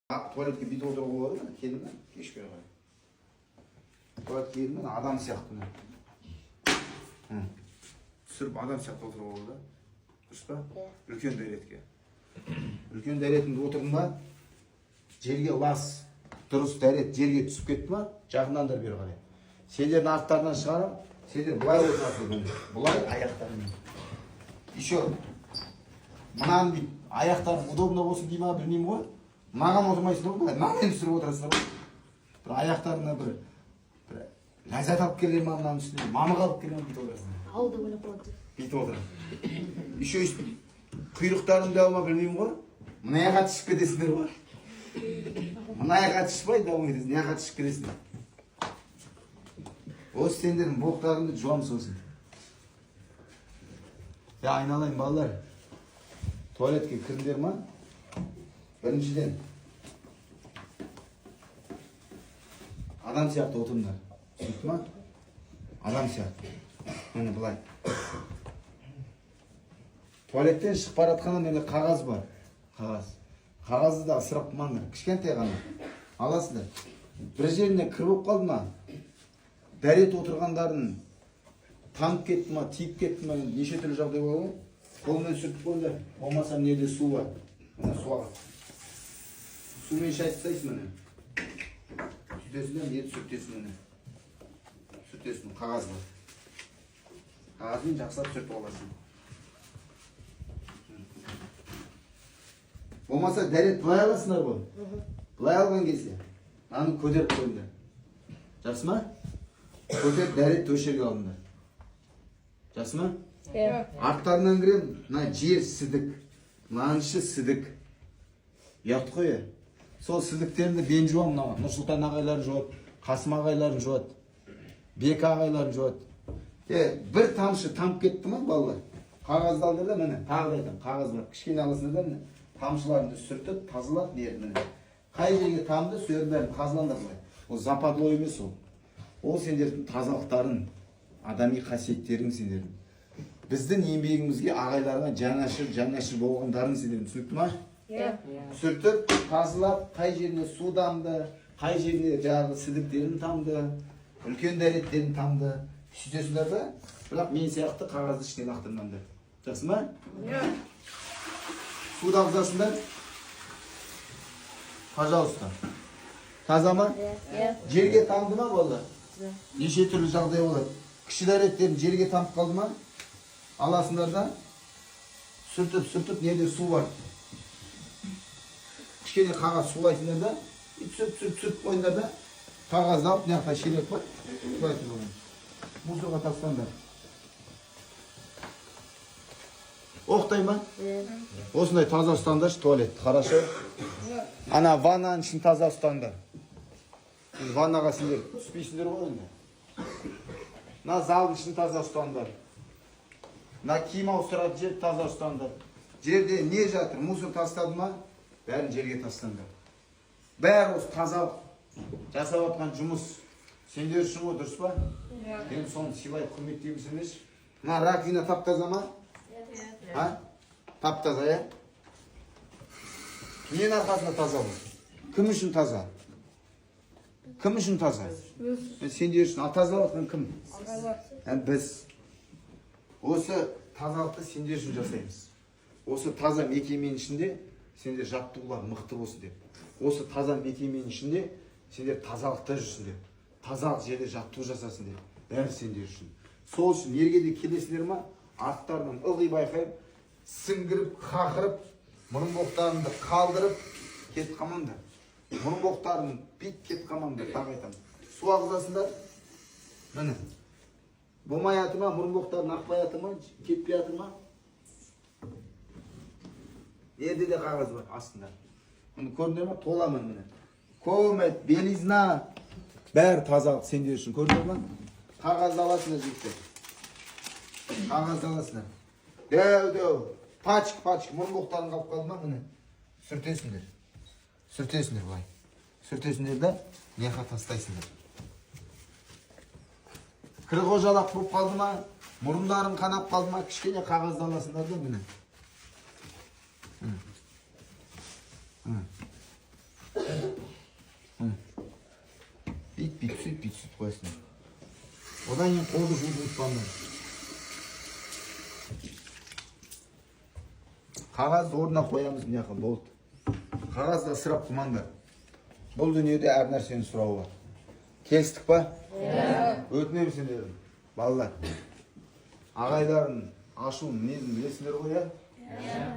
Туалетке бүйтіп отыруға болады ма? Келдің ба? Кеш бері қарай. Туалетке келдің ба? Адам сияқты мына. Түсіріп адам сияқты отыруға болады. Дұрыс па? Иә. Үлкен дәретке. Үлкен дәретінде отырдың ба? Жерге лас, дұрыс дәрет жерге түсіп кетті ма? Жақындандар бері қарай. Сендердің арттарынан шығарып, сендер былай отырасыңдар. Былай аяқтарыңмен. Еще мынаны бүйтіп аяқтарың удобно болсын дей ма, білмеймін ғой. Мынаған отырмайсыңдар ғой, былай мынамен түсіріп отырасыңдар ғой. Бір аяқтарына бір ләззат алып келе ма мынаның үстіне, мамық алып келе ма, бүйтіп отырасыңдар. Ауылда ойлап қалады. Бүйтіп отырады. Еще өйстіп құйрықтарың дәу ма, білмеймін ғой. Мына жаққа түсіп кетесіңдер ғой. Мына жаққа түспай дәу кетесің, мына жаққа түсіп кетесіңдер. Осы сендердің боқтарыңды жуамын сосын. Я айналайын балалар. Туалетке кірдіңдер ма? Біріншіден адам сияқты отырыңдар. Түсінікті ма? Адам сияқты. Міне былай. Туалеттен шығып бара жатқанда менде қағаз бар. Қағаз. Қағазды да ысырап қылмаңдар. Кішкентай ғана. Аласыздар. Бір жеріне кір болып қалды ма? Дәрет отырғандарын танып кетті ма, тиіп кетті ма, неше түрлі жағдай болады ғой. Қолмен сүртіп қойыңдар. Болмаса мына жерде су бар. Мына су ағады. Сумен шайып тастайсың міне. Сүртесің де мына сүртесің міне. Сүртесің, қағаз бар. Қағазбен жақсылап сүртіп аласың. Болмаса дәрет былай аласыңдар ғой. Былай алған кезде мынаны көтеріп қойыңдар. Жақсы ма? Көтеріп дәрет осы жерге алыңдар. Жақсы ма? Иә. Арттарынан кіремін, мына жер сідік, мынаның іші сідік. Ұят қой, е. Сол сідіктерді мен жуамын, мынау Нұрсұлтан ағайларың жуады, Қасым ағайларың жуады, Бек ағайларың жуады. Бір тамшы тамып кетті ма балалар? Қағазды алды да міне, тағы да айтамын, қағаз бар. Кішкене аласыңдар да міне, тамшыларыңды сүртіп, тазалап берді міне. Қай жерге тамды, сол жердің бәрін тазалаңдар былай. Ол западло емес ол. Ол сендердің тазалықтарың, адами қасиеттерің сендердің. Біздің еңбегімізге ағайларыңа жанашыр, жанашыр болғандарың сендердің, түсінікті ма? Иә. Сүртіп, тазалап, қай жеріне су тамды, қай жеріне жаңағы сідіктерін тамды, үлкен дәреттерін тамды. Сөйтесіңдер да, бірақ мен сияқты қағазды ішіне лақтырмаңдар. Жақсы ма? Иә. Су тамызасыңдар. Пожалуйста. Таза ма? Иә. Жерге тамды ма балалар? Неше түрлі жағдай болады. Кіші дәреттерін жерге тамып қалды ма? Аласыңдар да сүртіп, сүртіп, неде су бар. Кішкене қағаз сулайсыңдар да, сүрт, сүрт, сүрт қойыңдар да, қағазды алып, мына жақта шелек бар, сулайсыңдар оны. Мусорға тастаңдар. Оқтай ма? Осындай таза ұстаңдаршы туалетті, хорошо? Ана ваннаның ішін таза ұстаңдар. Енді ваннаға сендер түспейсіңдер ғой енді. Мына залдың ішін таза ұстаңдар. Мына киім ауыстыратын жер таза ұстаңдар. Жерде не жатыр, мусор тастады ма? Бәрін жерге тастаңдар. Бәрі осы тазалық жасап жатқан жұмыс сендер үшін ғой, дұрыс па? Енді соны сыйлай құрметтей білсеңдерші. Мына раковина тап-таза ма? А? Тап-таза, иә? Ненің арқасында таза бұл? Кім үшін таза? Кім үшін таза? Сендер үшін. Ал тазалап жатқан кім? Біз. Осы тазалықты сендер үшін жасаймыз. Осы таза мекеменің ішінде сендер жаттығулар мықты болсын деп. Осы таза мекеменің ішінде сендер тазалықта жүрсін деп. Тазалық жерде жаттығу жасасын деп. Бәрі сендер үшін. Сол үшін жерге де келесіңдер ма? Арттарынан ылғи байқаймын, сіңгіріп, қақырып, мұрын боқтарыңды қалдырып кетіп қалмаңдар. Мұрын боқтарың бүйтіп кетіп қалмаңдар, тағы айтамын. Су ағызасыңдар. Міне. Болмай жатыр ма, мұрын боқтарың ақпай жатыр ма, кетпей жатыр ма? Жерде де қағаз бар астында. Міне көрдіңдер ма? Толамын міне. Комет, белизна, бәрі тазалық сендер үшін. Көрдіңдер ма? Қағазды аласыңдар жігіттер. Қағазды аласыңдар. Дәу, дәу, пачка, пачка, мұрын боқтарың қалып қалды ма? Міне. Сүртесіңдер. Сүртесіңдер былай. Сүртесіңдер да, мына тастайсыңдар. Кір қожалақ болып қалды ма? Мұрындарың қанап қалды ма? Кішкене қағазды аласыңдар да міне. Сөйтіп, сөйтіп қоясыңдар. Одан кейін қолды жуып ұмытпаңдар. Қағазды орнына қоямыз мына жаққа, болды. Қағазды ысырап қылмаңдар. Бұл дүниеде әр нәрсенің сұрауы бар. Келістік па? Иә. Өтінемін сендерден, балалар. Ағайлардың ашуын, мінезін білесіңдер ғой, иә? Иә.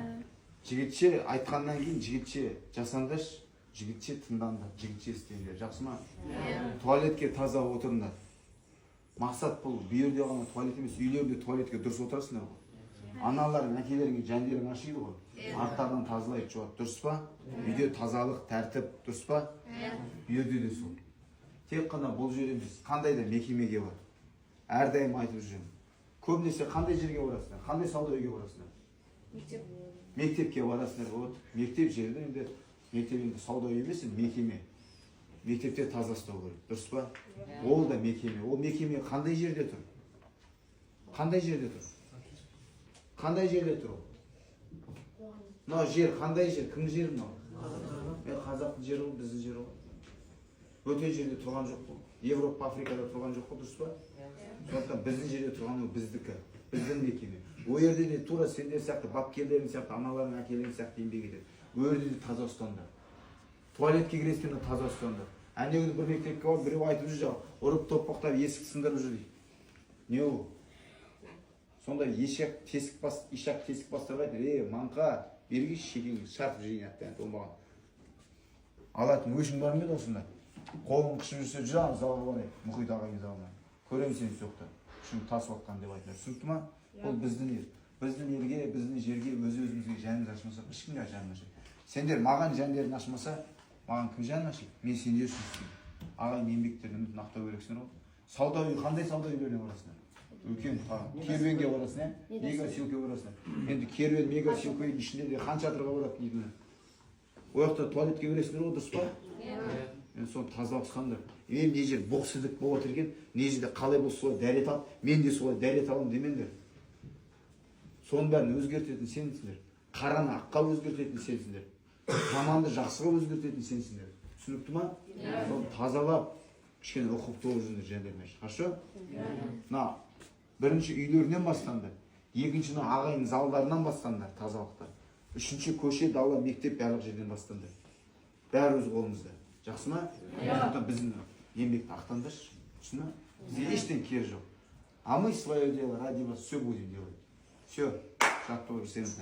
Жігітше айтқаннан кейін жігітше жасаңдаршы, жігітше тыңдаңдар, жігітше істеңдер. Жақсы ма? Иә. Туалетке таза отырыңдар. Мақсат бұл жерде ғана туалет емес, үйлерінде туалетке дұрыс отырасыңдар ғой. Аналарың, әкелеріңе жандерің ашиды ғой. Арттарынан тазалайды, жуады. Дұрыс па? Үйде тазалық, тәртіп, дұрыс па? Бұл жерде де сол. Тек қана бұл жер емес, қандай да мекемеге бар. Әрдайым айтып жүремін. Көбінесе қандай жерге барасыңдар? Қандай сауда үйге барасыңдар? Мектеп. Мектепке барасыңдар, вот. Мектеп жерде енді, мектеп енді сауда үйі емес, енді мекеме. Мектепте таза ұстау керек, дұрыс па? Ол да мекеме. Ол мекеме қандай жерде тұр? Қандай жерде тұр? Қандай жерде тұр ол? Мынау жер қандай жер? Кімнің жері мынау? Қазақтың жері ғой, біздің жер ғой. Бөтен жерде тұрған жоқ қой. Европа, Африкада тұрған жоқ қой, дұрыс па? Сондықтан біздің жерде тұрған ол біздікі, біздің мекеме. Ол жерде де тура сендер сияқты, бапкерлерің сияқты, аналарың, әкелерің сияқты еңбек етеді. Ол жерде де таза ұстаңдар. Туалетке кіресіңдер де таза ұстаңдар. Әне күні бір мектепке барып, біреу айтып жүр, жаңағы, ұрып топпақтап есік сындырып жүр дейді. Не ол? Сондай ешек тесік бас, ишак тесік бастап айтты: «Е, маңқа, бергейші шекеңді, шарпып жейін», аттан оңбаған. Алатын өшің бар ма еді осында? Қолың қышып жүрсе, жүр ана залға барайық, Мұхит ағайдың залына. Көремін сені сол жақта. Күшің тасып жатқан деп айтыңдар. Түсінікті ма? Бұл біздің ел. Біздің елге, біздің жерге өз өзімізге жанымыз ашымаса, ешкімге жаным ашымайды. Сендер маған жандерің ашымаса, маған кім жанын ашиды? Мен сендер үшін істеймін. Ағайын еңбектерін үмітін ақтау керексіңдер ғой. Сауда үйі қандай сауда үйлеріне барасыңдар? Үлкен керуенге барасың, иә? Мега Силкке барасың. Енді керуен Мега Силкінің ішінде де хан шатырға барады дейтін. Ол жақта туалетке кіресіңдер ғой, дұрыс па? Енді соны тазалап ұстаңдар. Е, мына жер боқ сідік болып отыр екен, мына жерде қалай болса солай дәрет ал, мен де солай дәрет аламын демеңдер. Соның бәрін өзгертетін сенсіңдер. Қараны аққа өзгертетін сенсіңдер. Жаманды жақсыға өзгертетін сенсіңдер. Түсінікті ма? Соны тазалап, кішкене ұқыпты болып жүріңдер, жандермен. Хорошо? Мына бірінші үйлерінен бастаңдар. Екінші мына ағайын залдарынан бастаңдар тазалықта. Үшінші көше, дала, мектеп, барлық жерден бастаңдар. Бәрі өз қолымызда. Жақсы ма? Сондықтан біздің еңбекті ақтаңдаршы. Түсінді ма? Бізге ештеңе керегі жоқ. А мы свое дело ради вас все будем делать. Все, жаттығу жасаймыз.